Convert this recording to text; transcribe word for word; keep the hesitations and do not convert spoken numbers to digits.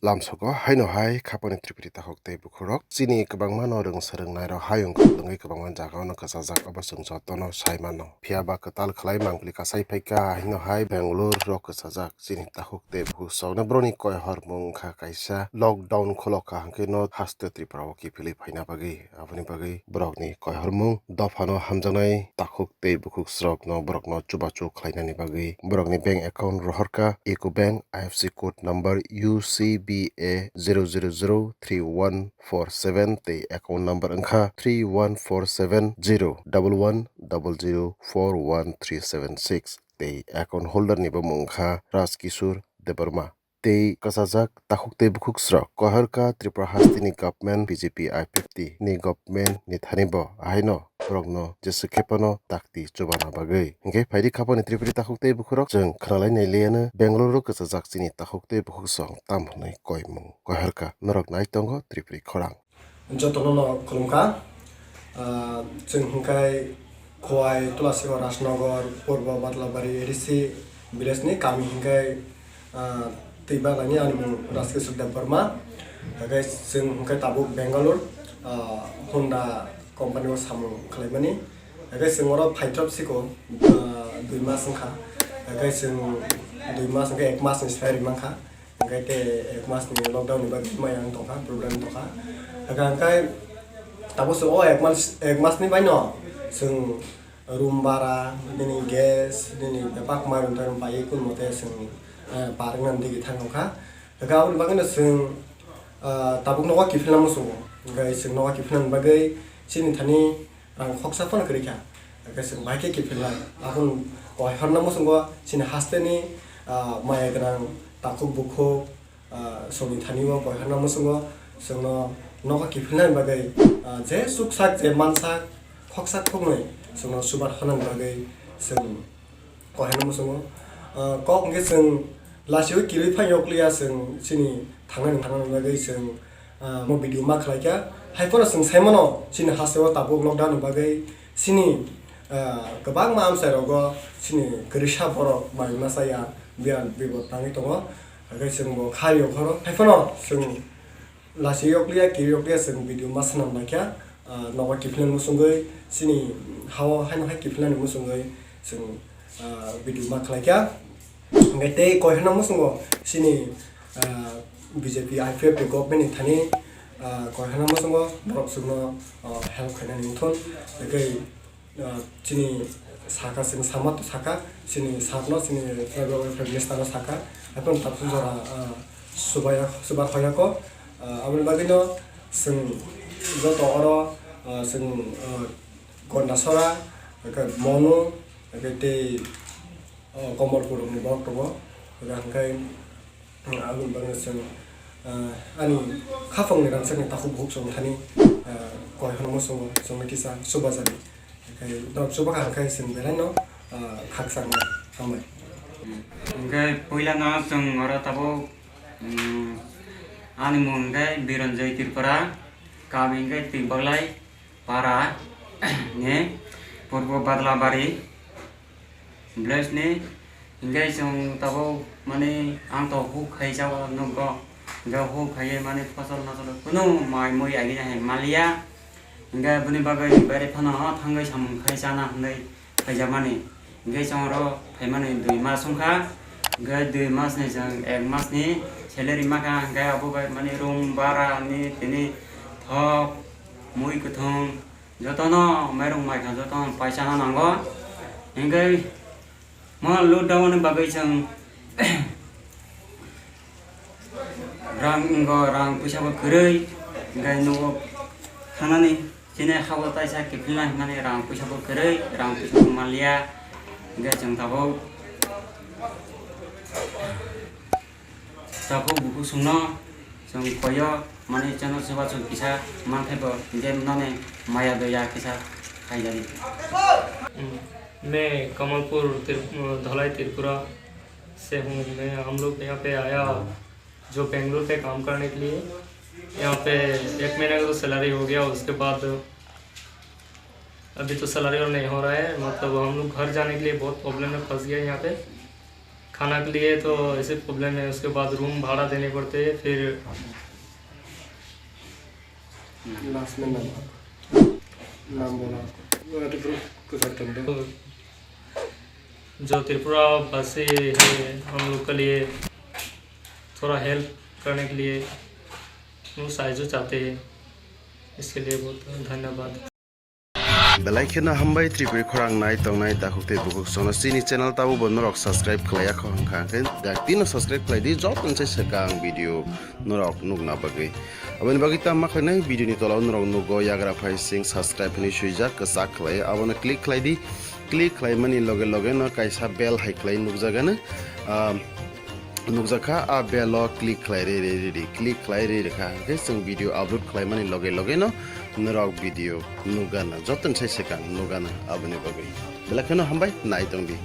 lamsogo, haino hai khapani tripri takhuk tei bukhurok chini kwbangma no rwngsa rwngnairok hayung khulungwi kwbangma jagao no kwchajak, obo chwng jotono sai mano. Phiya ba kwtal khlai mangpili kasai phaikha, haino hai Bangalore rok kwchajak chini takhuk tei bukhuk sokno borokni koihormung wngkha kaisa lockdown khulokha hwnkhe no haste Tripura o kiphilwi phaina bagwi. Aboni bagwi borokni koihormung dophano hamjaknai takhuk tei bukhuk srokno borokno chubachu khlainani bagwi borokni bank account rohorkha Eco Bank I F S C code number U C B A zero zero zero three one four seven tei account number wngkha three one four seven zero double one double zero four one three seven six tei account holder ni bumung wngkha Rajkishore Debbarma. Tei kwchajak takhuk tei bukhuk srok. Koihorkha Tripura hasteni government B J P I F T ni government ni thani bo ahaino borokno jesa khe phano dakti chubana bagwi. Hinkhe phaidi khapani tripri takhuk tei bukhurok chwng khnalai nailiyano Bangalore o kwchajak chini takhuk tei bukhuk song tam hwnwi koimung. Koihorkha norok nai tongo tripri khorang. Jotono no khulumkha. Ah, chwng hwnkhe Khowai, Tulashigaon, Rajnagar, Purbo Badlabari A D C village ni kami hwnkhe, ah, twi baglaini ani mung Rajkishore Debbarma. Hwnkhe chwng hwnkhe tabuk Bangalore, ah, Honda company o samung khlaimani. Hwnkhe chwng oro phaithrop siko, ah, dui mas wngkha. Hwnkhe chwng dui mas hwnkhe ek mas ni salary mankha. Hwnkhe tei ek mas ni lockdown ni bagwi maya wng tongkha, problem wng tongkha. Hwnkhe hwnkhe tabuk se o ek mas, ek mas ni bai no chwng room bara, nini gas, nini bebak mairum tairum paiwi kun mote chwng, eh, par wngna digi thang tongkha. Hwnkhe aboni bagwi no chwng, ah, tabuk nogo kiphilna muchungo. Hwnkhe chwng nogo kiphilna bagwi chini thani rang khoksa phano kwrwi kha. Hwnkhe chwng bahai khe kiphilnai. Aboni koihorna muchungo chini hasteni, ah, maya gwnang takhuk bukhuk, ah, chwngni thani o koihorna muchungo chwngno nokha kiphilnani bagwi, ah, je chuksak je mansak khoksa khoknwi chwngno chubathoknani bagwi chwng koihorna muchungo. Ah, kok hwnkhe chwng lachiwi kirwi phai yokliya chwng chini thangnani thangnani bagwi chwng, ah, mo video ma khlaikha. Haiphano chwng saimano chini hasteo tabuk lockdown ni bagwi chini, ah, kwbangma amchai rogo chini kwrwisa borok mai masa ya biyan bibot tangwi tongo. Hwnkhe chwng bo kha yokhoro. Haiphano chwng lachi yokliya, kiri yokliya chwng video ma swnam laikha. Ah, nogo kiphilnani muchungwi chini hao haino hai kiphilnani muchungwi chwng, ah, video ma khlaikha. Hwnkhe tei koihorna muchungo chini, ah, B J P I P F T government ni thani, ah, koihorna muchungo borok chwngno, ah, help khainani wngthun. Hwnkhe ah, chini saka, chini sama to saka, chini sakno, chini Prime Minister no saka, haikhe tabuk jora, ah, subaya, subar hoyako, ah, aboni bagwino chwng joto oro, ah, chwng, ah, Gondasora, hwnkhe Monu, hwnkhe tei, ah, Komolpur ni borok tongo, hwnkhe Aboni bagwi chwng, ah, ani khapangni rangchakni takhuk bukhuk chwng thani, ah, koihorna muchungo chwngno kisa chubajani. Hwnkhe norok chubakha hwnkhe chwng belaino, ah, khakchangma hambai. Hwnkhe puilano chwng oro tabuk, um, ani mung hwnkhe Biranjoy Tripura, kami hwnkhe Twibaglai para ni Purbo Badlabari. Blessni, hingke chwng tabuk mani ang to huk khai jao nukgo, hingke huk khaiye mani fosol mosol kunu mai mui agini hai maliya, hingke bini bagwi bari phano thangwi samung khai chana hinwi khaijakmani, hingke chwng oro phaimani dui mas wngkha, hingke dui masni chwng ek masni salary makha, hingke abo bai mani room bara ni tini thok mui kwthwng, jotono mairung maikha jotono paisa no nango. Hingke mo lockdown ni bagwi chwng rang, wngkha rang puisa bo kwrwi, hingke nugo thanani chini habo taisa kiphilna hwnmani rang puisa bo kwrwi, rang puisa bo manliya, hingke chwng tabuk. Takhuk bukhuk chwngno chwng koyo mani chwngno chubachu kisa mankhai bo je noni maya doya kisa khaijadi. मैं कमलपुर त्रिप-, धलाई त्रिपुरा से हूँ। मैं, हम लोग यहाँ पे आया जो बेंगलुरु पे काम करने के लिए। यहाँ पे एक महीने का तो सैलरी हो गया, उसके बाद अभी तो सैलरी और नहीं हो रहा है, मतलब हम लोग घर जाने के लिए बहुत प्रॉब्लम में फंस गया यहाँ पे। खाना के लिए तो ऐसे प्रॉब्लम है, उसके बाद रूम भाड़ा देने पड़ते हैं, फिर लास्ट में नाम, नाम बोला। वो तो ग्रुप को सेट कर दो। जो त्रिपुरा वासी है, हम लोग के लिए थोड़ा हेल्प करने के लिए वो साहाय्य चाहते हैं, इसके लिए बहुत धन्यवाद। Belai kheno hambai Tripuri khorang nai tongnai dakhuk tei bukhuk sono chini channel tabo bo norok subscribe khlaiya kho hwnkha hwnkhe daktino subscribe khlai di joto se swkang video norok nukna bagwi. Aboni bagwi tamo khlainai video ni tola o norok nugo yagra phai sing subscribe hinwi swijak kwchak khlai abono click khlai di. Click khlaimani loge loge no kaisa bell hai khlai nukjagano. Ah, nukjakha, a bell o click khlai ri ri ri ri, click khlai ri rikha hwnkhe chwng video upload khlaimani loge loge no norok video nukgana, joto ni sai swkang nukgana aboni bagwi. Belai kheno hambai nai tongdi.